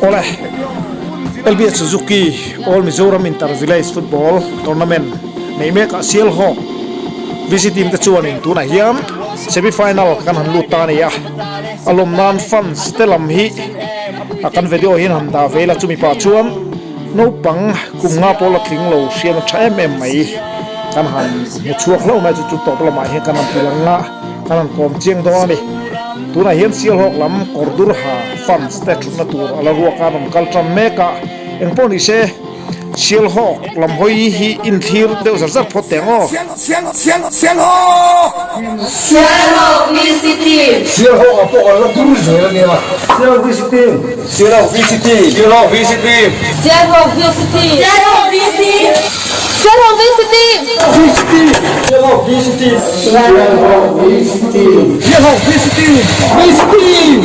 Awle, LBS Suzuki All Mizoram Inter Village Football Tournament neih mekah Sialhawk VC team te chuanin tunah hian semi final kan han lut ta a ni a, a lawm nan fans te lam hi a kan video hian han dah ve ila chumi pah chuan naupang kum nga pawh la tling lo hriat a tha em em mai kan han hmu chhuak hlauh mai chu chu tawp lamah hian kan han ti lang a kan han kawm chiang dawn a ni. Tunah hian Sialhawk lam kawr dur ha fans te thutna tur a la ruak a an rawn kal tan mek a, engpawh ni se Sialhawk lam hawi hi inthlir deuh zar zar phawt teh ang aw. Sialhawk! Sialhawk VC team. Sialhawk ah pawh kan la dur zel a nia. Sialhawk VC team. Sialhawk VC team. Sialhawk VC team. Sialhawk VC team. Sialhawk VC. Sialhawk VC team. VC team. Sialhawk VC team. Sialhawk VC team. Sialhawk VC team. VC team.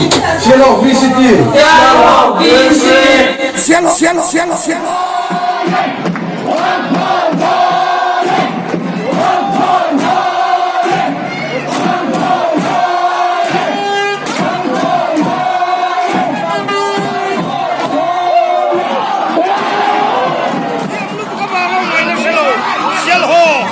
Sialhawk VC team. Sialhawk VC. Sialhawk Sialhawk Sialhawk Sialhawk.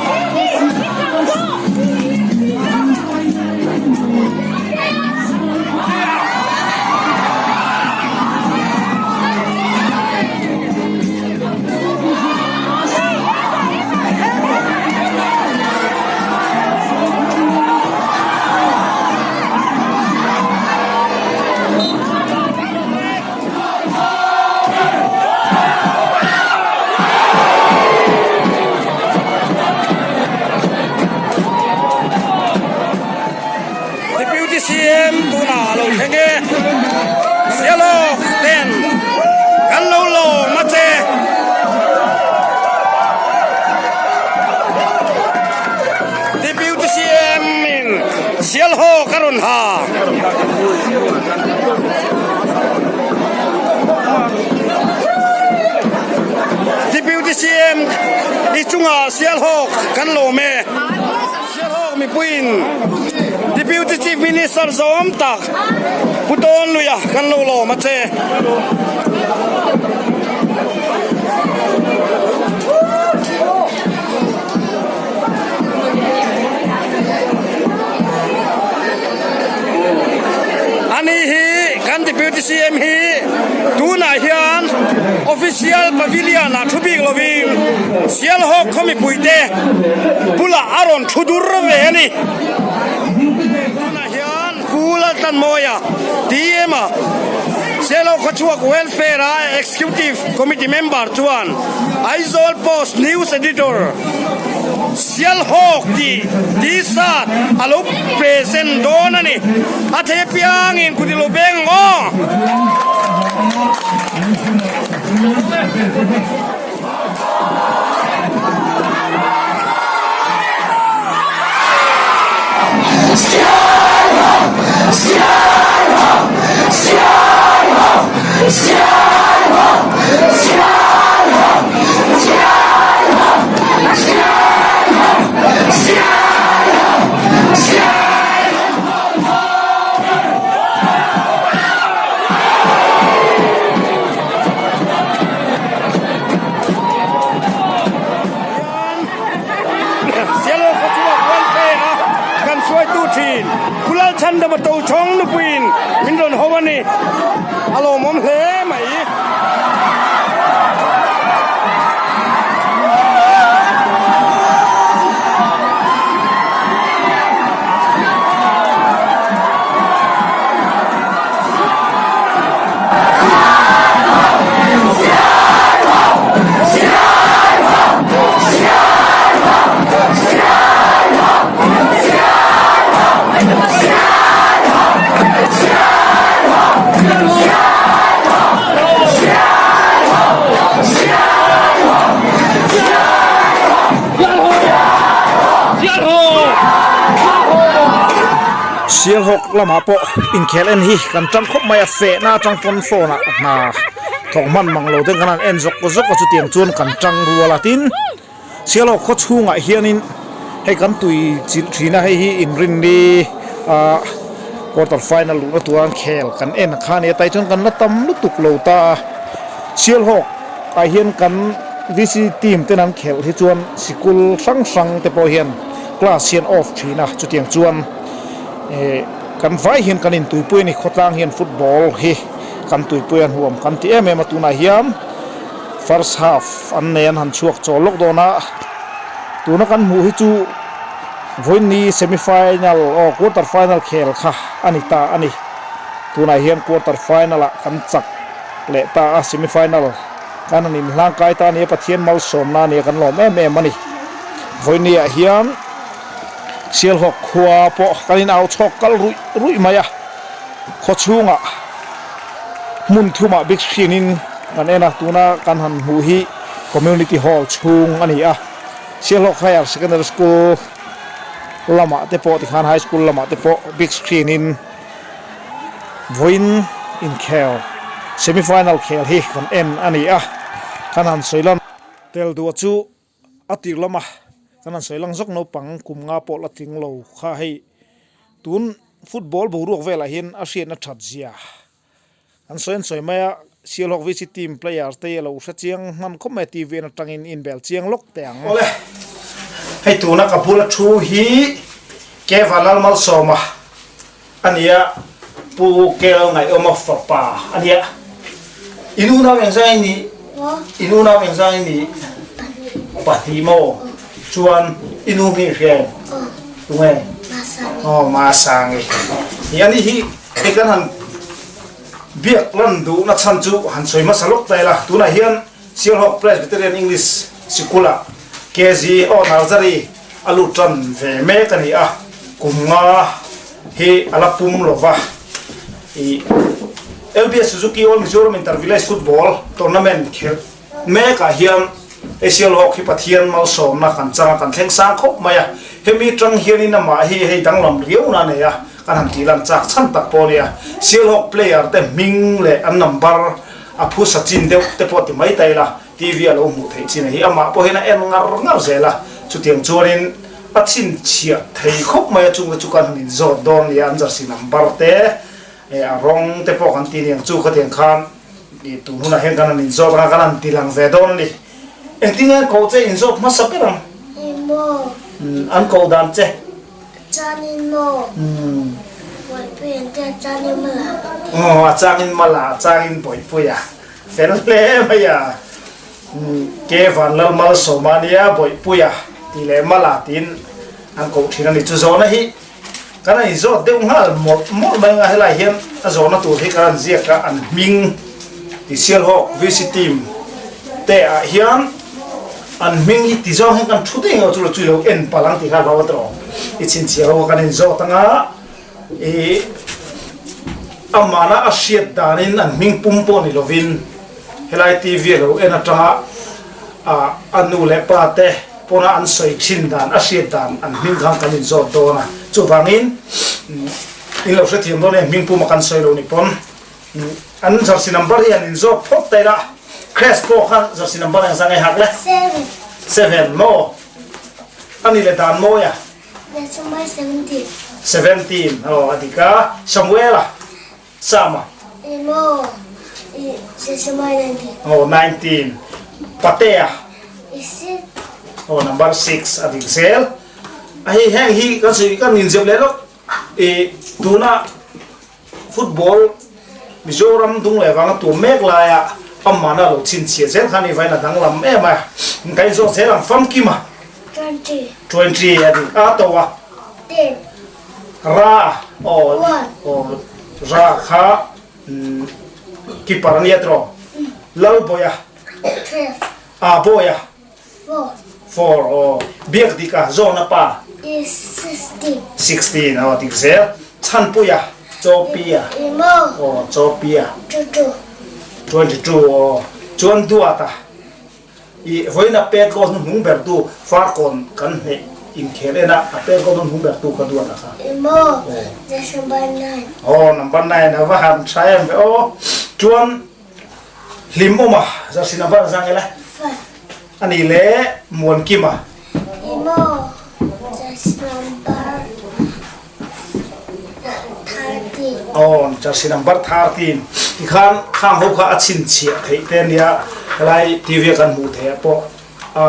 Deputy CM tunah a lo thleng e. Sialawk ten kan lo lawm a che. Deputy CM in Sialhawk a rawn ha. Deputy CM i chungah Sialhawk kan lawm e. Sialhawk mipuiin Deputy Chief Minister zawm tak Pu Tawnluia kan lo lawm a che. Ani hi kan Deputy CM hi tunah hian Official Pavilion ah thu bik lovin Sialhawk khaw mipuite bulah a rawn thu dur ve a ni. Tunah hian Pu Laltlanmawia, DM a Sialhawk khawchhuak Welfare a Executive Committee member chuan Aizawl Post News Editor Sialhawk tih T-shirt a lo present dawn a ni. A thei apiangin kut i lo beng ang aw. Sialo khawchhuak welfare a kan hruaitu thin Pu Lalchhandama Tochhawng nupuiin min rawn ho a ni. A lawmawm hle mai. Sialhawk lamah pawh inkhel en hi kan tang khawp mai a, fehna atang pawn phone ah hna thawk hman mang lo ten kan han en zawk zawk a chutiang chuan kan tang rual a tin Sialhawk khaw chhungah hianin hei kan tui chilh thin a hei hi inrinni ah. Quarter final luhna tura an khel kan en kha a ni a, tai chuan kan la tam lutuk lo ta a. Sialhawk ah hian kan VC team ten an khelh hi chuan sikul hrang hrang te pawh hian class hi an off thin a, chutiang chuan eh kan vai hian kan intuipui a ni, khawtlang hian football hi kan tuipui a hnuam kan ti em em a, tunah hian first half an nei an han chhuak chawl lawk dawn a, tuna kan hmuh hi chu. Vawiinni semi final aw quarter final khel kha a ni ta a ni. Tunah hian quarter final ah kan chak leh ta a, semi final kan han inhlang kai ta a ni a, Pathian malsawmna a ni a, kan lawm em em a ni. Vawiinni ah hian Sialhawk khua pawh kan in au chhawk kal ruih ruih mai a, khaw chhungah hmun thumah big screen in kan en a, tuna kan han hmuh hi community hall chhung a ni a. Sialhawk Higher Secondary School lamah te pawh tikhan High School lamah te pawh big screen in vawiin inkhel semi final khel hi kan en a ni a, kan han sawi lan tel duah chu a tir lama kan han sawi lang zawk naupang kum nga pawh la tling lo kha hei tun football boruak velah hian a hriatna that zia. An sawi an sawi mai a, Sialhawk VC team player te hi a lo hre chiang hman khawp mai a, TV en atangin inbel chiang lawk teh ang. Awle, hei tuna ka bula thu hi Keva Lalmalsawma a ni a, Pu Kel Ngaihawma fapa a ni a. In unau engzang i nih? In unau engzang i nih? Pahnih maw? Chuan i nu hming hria em? Tunge? Aw Masangi. Ni a ni hi. Hei kan han biak lan duhna chhan chu han sawi hmasa lawk ta ila, tunah hian Sialhawk Presbyterian English Sikul-ah KG aw Nursery a lut tan ve mek a ni a, kum nga hi a la pum lo va. Ih LBS Suzuki All Mizoram Inter Village Football Tournament khelh mekah hian hei Sialhawk hi Pathian malsawmna kan chang a, kan thleng sang khawp mai a, hemi tang hianin amah hi hei danglam riauna a nei a. Kan han tih lan chak chhan tak pawh a nia. Sialhawk player te hming leh an number a phusa chin deuh te pawh ti mai ta ila, TV a lo hmuh theih chin a hi. Amah pawh hian a en ngar ngar zel a, chutiang chuanin a chhinchhiah thei khawp mai a, chungte chu kan han inzawt dawn nia, an jersey number te, a rawng te pawh kan ti aniang chu khatiang khan tun hunah hian kan han inzawt anga kan han ti lang ve dawn a ni. Engtin nge an koh che inzawt hmasa ber ang? An koh dan che. Chuanin maw Bawihpui an tia chuanin mala an ti. Aw a changin mala a changin Bawihpui a fel hle mai a. Ke Vanlal Malsawma nia Bawihpui a tih leh mala tiin an koh thin a ni. Chu zawhna hi kan han inzawt deuh nghal mawlh mawlh mai anga helai hian a zawhna tur hi kan han ziak a an hming ti Sialhawk VC team te ah hian An hming hi ti zawng hian kan thu daih ngawt chu lo chui lo en palh ang tih kha hlauh a tawh. I chhinchhiah ho kha kan inzawt anga i amahna a hriat danin an hming pum pawh ni lovin helai TV a lo en atanga a nu leh pa te pawna an sawi thin dan a hriat dan an hming khan kan inzawt dawn a. Chuvangin in lo hrethiam dawn e hming puma kan sawi lo ni pawn. An jersey number hi an inzawt phawt ta ila Crespo kha jersey number engzah nge hak le? Seven. Seven maw? Ani le dan mawi a? Number 17. 17 aw a dik a. Samuela Sama. Maw jersey number 19. Aw 19. Patea. Six. Aw number 6 a dik zel. A hei heng hi kan sawi kan inzep leh lawk i tuna Football Mizoram dung leh vanga tur mek laia amahna lo chhinchhiah zel kha ni vain a danglam em a, kan inzawt zel ang famkim a. 20. 20 a dik a to a. 10. Ra aw aw ra kha keeper a nia tiraw. Lalbawia. 12. A bawia. 4. 4 aw biak dik a zawna pa. Is 16. 16 aw dik zel. Chhanpuia Chawpia. Emaw. Aw Chawpia. 22. 22 aw chuan duata i vawiina pet goal hnuhnung ber tu Farkawn kan hneh inkhel en a a pet goal hnuhnung ber tu ka duata kha. Emaw. That's number 9. Aw number 9 a va han tha em ve aw chuan Hlim awm a, Jersey number zang ila. 5. A ni le Muankima. Emaw Jersey number 13. Aw jersey number 13 tikhan khang ho kha a chhinchhiah theih te ania helai TV a kan hmuh theih ah pawh a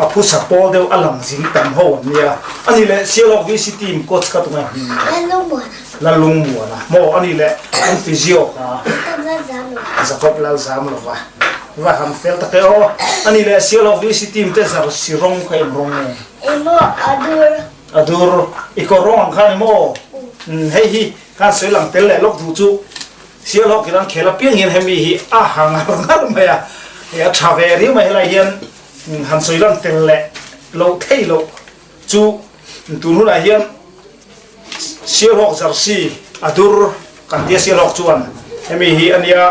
a phusa pawl deuh a lang zing tam ho an nia. Ani leh Sialhawk VC team coach ka tunge hming Lalungmuana. Lalungmuana maw ani leh an physio kha Jacob Lalzamlova. Va han fel tak e aw. Ani leh Sialhawk VC team te jersey rawng kha eng rawng nge? Emaw a dur. A dur i kawr rawng ang kha ni maw? Umm hei hi khan sawi lang tel leh lawk duh chu Sialhawk in an khel apiang hian hemi hi a ha ngar ngar mai a, hei a tha ve riau mai helai hian han sawi lan tel leh loh thei loh chu tun hunah hian Sialhawk jersey a dur kan tia Sialhawk chuan hemi hi a nia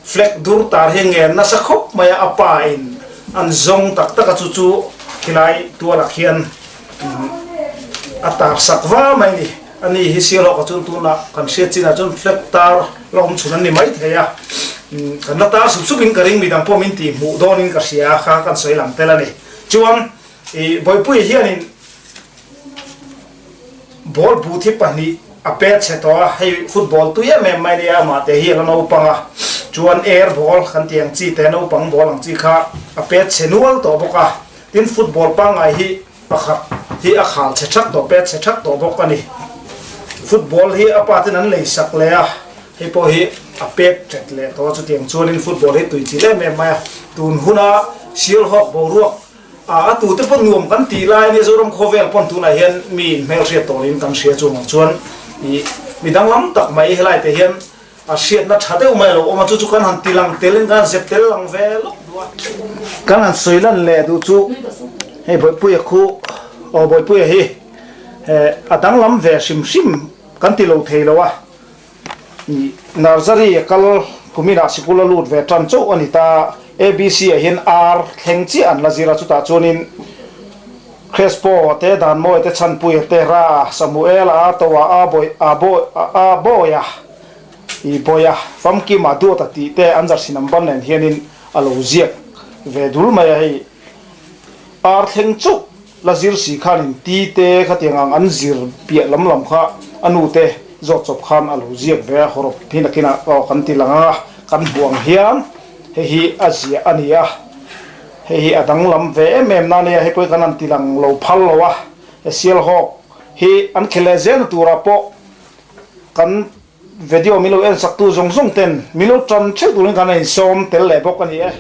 flag dur tar hi ngen nasa khawp mai a a pa in an zawng tak tak a chu chu khilai tualah khian A tar sak va mai ni. A ni hi Sialhawk ah chuan tunah kan hriat chinah chuan flag tar la awm chhun an ni mai thei a. Kan la tar sup sup in ka ring midang pawh min tih hmuh dawn in ka hria a kha kan sawi lang tel a ni. Chuan ih Bawipuia hianin ball but hi pahnih a pet chhe tawh a, hei football tui em em mai nia amah te hi a la naupang a. Chuan air ball kan tih ang chi te naupang ball ang chi kha a pet chhe nual tawh bawk a. Tin football pangngai hi pakhat hi a khal chhe thak tawh pet chhe thak tawh bawk a ni. Football hi a pa ten an lei sak leh a, hei pawh hi a pet ṭet leh tawh a, chutiang chuanin football hi tui chilh em em mai a. Tun huna Sialhawk boruak a tute pawh nuam kan tih lai ania Zoram khawvel pawn tunah hian mi inhmelhriat tawhin kan hria chungah chuan ih mi danglam tak mai helai te hian A hriatna tha deuh mai a lo awm a, chu chu kan han ti lang tel in kan han zep tel lang ve lawk duh a. Kan han sawi lan leh duh chu hei Bawipuia khu aw Bawipuia hi a danglam ve hrim hrim kan ti lo thei lo a, ih nursery a kal kuminah sikul a lut ve tan chauh a ni ta, ABC ah hian R thleng chiah an la zir a, chutah chuanin Crespo te, Danmawia te, Chhanpuia te, Ra, Samuela, Toa, A Bawi, A Bawi, A Bawia, I Bawia, Famkima, Duata tih te an jersey number nen hianin a lo ziak ve dul mai a, hei ar thleng chauh la zir si khanin ti te khatiang ang an zir piah lam lam kha a nu te zawt chawp khan a lo ziak ve a, hawrawp hi nakinah aw kan ti lang a, kan hmuh ang hian hei hi a ziah a ni a. Hei hi a danglam ve em em na nia, hei pawh hi kan han ti lang lo phal lo a, he Sialhawk hi an khel leh zel na turah pawh kan video min lo en sak tu zawng zawng ten min lo tan theuh turin kan han insawm tel leh bawk a ni e.